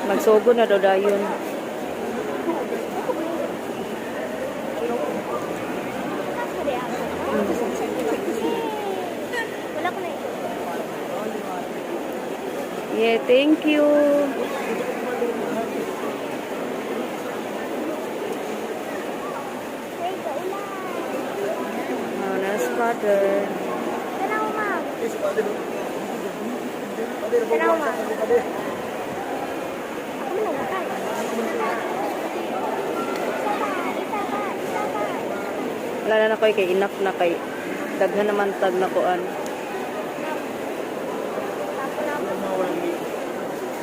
Magsugo na daw dayon. Wala ko na ito. Yeah, thank you. Ay, kaulan. Oh, nurse father. Tanaw, ma'am. Tanaw, ma'am. Ako man naglakay. Isa pa, isa pa, isa pa. Wala na na koy kay enough na kay daghan naman tag nakuan.